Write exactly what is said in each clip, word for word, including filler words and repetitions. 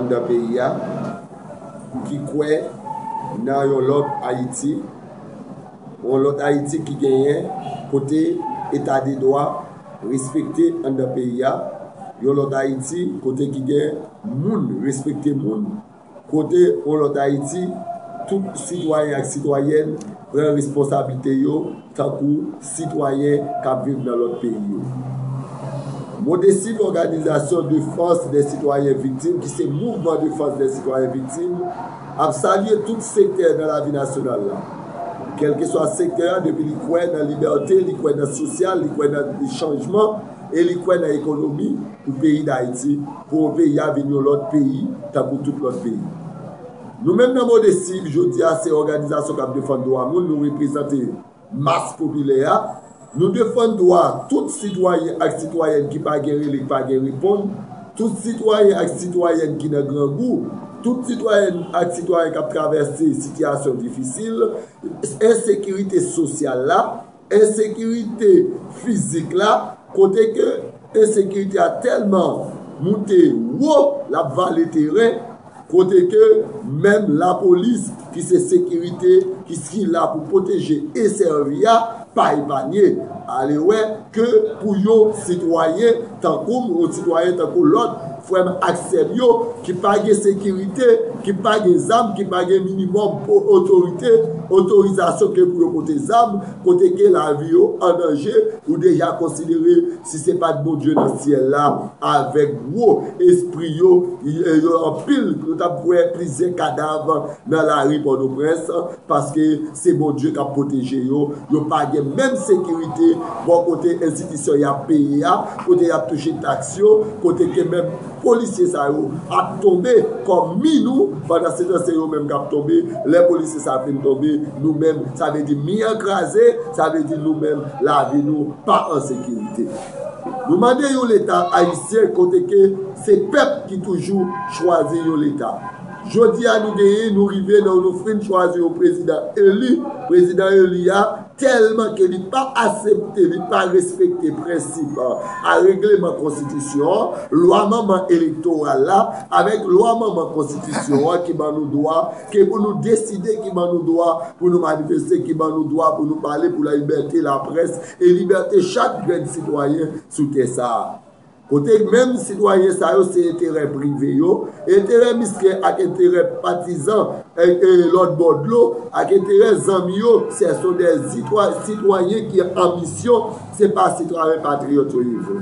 anndan peyi a, ki kwè nan yon lòt Ayiti, yon lòt Ayiti ki genyen kote eta de dwa respekte anndan peyi a, yon lòt Ayiti kote ki gen moun respekte moun, kote yon lòt Ayiti, tout sitwayen ak sitwayèn pran responsablite yo tankou sitwayen k ap viv nan lòt peyi yo. Modesiv, Organisation de Défense des Citoyens Victimes, ki se Mouvman Defans dè Sitwayen Viktim, ap salye tout sektè nan lavi nasyonal la. Kèlkeswa sektè a, depi li kwè nan libète, li kwè nan sosyal, li kwè nan chanjman, e li kwè nan ekonomi pou peyi Dayiti, pou yon peyi a vin yon lòt peyi, tankou tout lòt peyi. Nou menm nan Modesiv, jodi a, se òganizasyon k ap defann dwa moun, nou reprezante mas popilè a. Nou defann dwa tout sitwayen ak sitwayèn ki pa gen rele, ki pa gen reponn, tout sitwayen ak sitwayèn ki nan grangou, tout sitwayen ak sitwayen k ap travèse sitiyasyon difisil, ensekirite sosyal la, ensekirite fizik la, kote ke ensekirite a tèlman moute wo, l ap vale teren, kote ke menm lapolis ki se sekirite, ki, ki la pou pwoteje e sèvi a, pa epanye. Ale wè ke pou yon sitwayen tankou m, yon sitwayen tankou lòt, frè m ak sè m yo, ki pa gen sekirite, ki pa gen zam, ki pa gen minimòm po-, otorite, otorizasyon ke pou yo pote zam, kote ke lavi yo an danje, ou deja konsidere, si se pa t Bondye nan syèl la, avèk gwo espri yo, yo anpil, nou t ap wè plizyè kadav nan lari Pòtoprens, paske se Bondye k ap pwoteje yo, yo pa gen menm sekirite bò kote enstitisyon y ap peye a, kote y ap touche taks yo, kote ke menm polisye sa yo ap tonbe kòm mi nou, pandan se tan se yo menm k ap tonbe, lè polisye sa fin tonbe, nou menm, sa vle di mi an kraze, sa vle di nou menm, lavi nou pa an sekirite. Nou mande yon leta ayisyen kote ke se pèp ki toujou chwazi yon leta. Jodi a nou genyen, nou rive nan nou fin chwazi yon prezidan eli, prezidan eli a, tèlman ke li pa aksepte, li pa respekte prensip a regleman konstitisyon an, lwa manman elektoral la, avèk lwa manman konstitisyon an ki ban nou dwa, ke pou nou deside, ki ban nou dwa pou nou manifeste, ki ban nou dwa pou nou pale, pou la libète laprès e libète chak grenn sitwayen sou tè sa a. Kote menm sitwayen sa yo se enterè prive yo, enterè misken ak enterè patizan, e, e, lòt bò dlo, ak enterè zanmi yo, se son de sitwa-, sitwayen ki an misyon, se pa sitwayen patriyòt yo ye vre.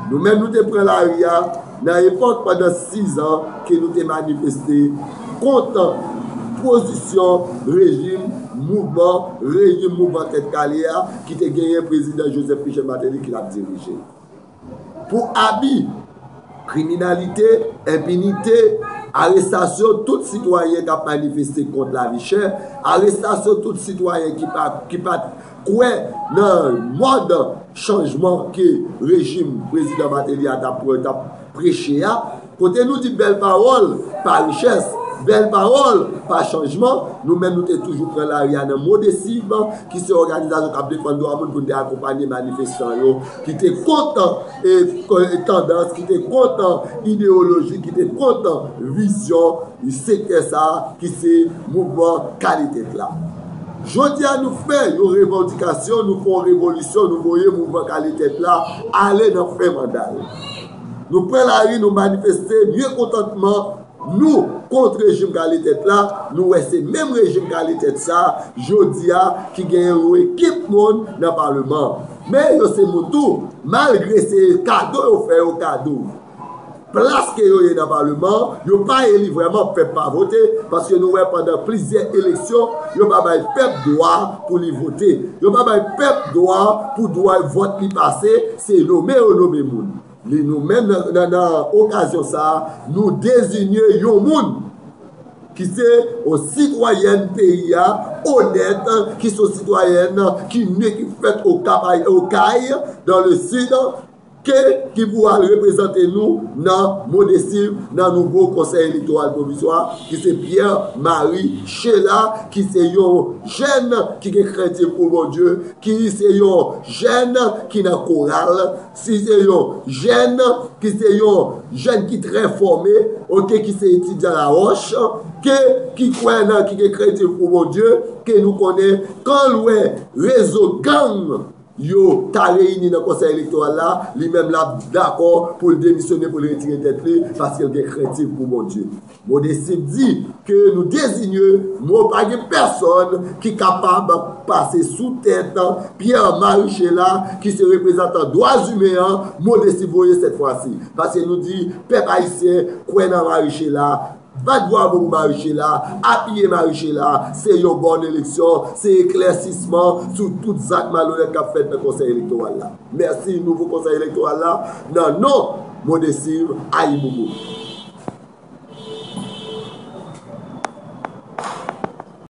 Nou menm nou te pran lari a nan epòk pandan sis an ke nou te manifeste kont pozisyon rejim mouvman, rejim mouvman Tèt Kale a ki te genyen prezidan Joseph Michel Martelly ki t ap dirije. Pou abi, kriminalite, enpinite, arestasyon tout sitwayen k ap manifeste kont lavi chè, arestasyon tout sitwayen ki pa, ki pa t kwè nan mòd chanjman ke rejim prezidan Martelly a t ap, t ap preche a, kote nou di bèl pawòl pa richès, bèl pawòl pa chanjman, nou menm nou te toujou pran lari a nan Modesiv, ki se òganizasyon k ap defann dwa moun pou n te akonpanye manifestan yo, ki te kont, e, tandans, ki te kont ideyoloji, ki te kont vizyon sektè sa a, ki se mouvman Kale Tèt La. Jodi a nou fè yon revandikasyon, nou fè yon revolisyon, nou voye mouvman Kale Tèt La ale nan fen manda l. Nou pran lari, nou manifeste myekontantman nou kont rejim Kale Tèt La, nou wè se menm rejim Kale Tèt sa, jodi a, ki genyen yon ekip moun nan paleman. Men yo se moun tou, malgre se kado yo fè yo kado plas ke yo ye nan paleman, yo pa eli vrèman, pèp pa vote, paske nou wè pandan plizyè eleksyon, yo pa bay pèp dwa pou li vote. Yo pa bay pèp dwa pou dwa vòt li pase, se nome yo nome moun. Li nou menm nan, nan, nan okazyon sa a, nou dezinye yon moun ki se yon sitwayèn peyi a, onèt, ki se yon sitwayèn ki ne, ki fèt o Kap, o Kay, dans le sud, ke ki pou al reprezante nou nan Modestives nan nouvo konsèy elektoral pwovizwa, ki se Pierre Marie Sheila, ki se yon jèn ki gen krentif pou Bondye, ki se yon jèn ki nan koral, si se yon jèn ki se yon jèn ki trè fòme, oke, ki se etidyan Lawòch, ke ki kwè nan, ki gen krentif pou Bondye, ke nou konnen kan l wè rezo gang yo ta reyini nan konsèy elektoral la, li menm l ap dakò pou l demisyone, pou l retire tèt li, paske l gen krentif pou Bondye. Modestives di ke nou dezinye, mo pa gen pèsòn ki kapab pase sou tèt Pierre Marie Sheila, ki se reprezantan dwa imen an, Modestives voye sèt fwa si. Paske nou di, pèp ayisyen kwè nan Marie Sheila, bat bwavo pou Marie Sheila, apiye Marie Sheila, se yon bòn eleksyon, se eklèsisman sou tout zak malonèt k ap fèt nan konsèy elektoral la. Mèsi, nouvo konsèy elektoral la, nan non Modestives, ayibobo.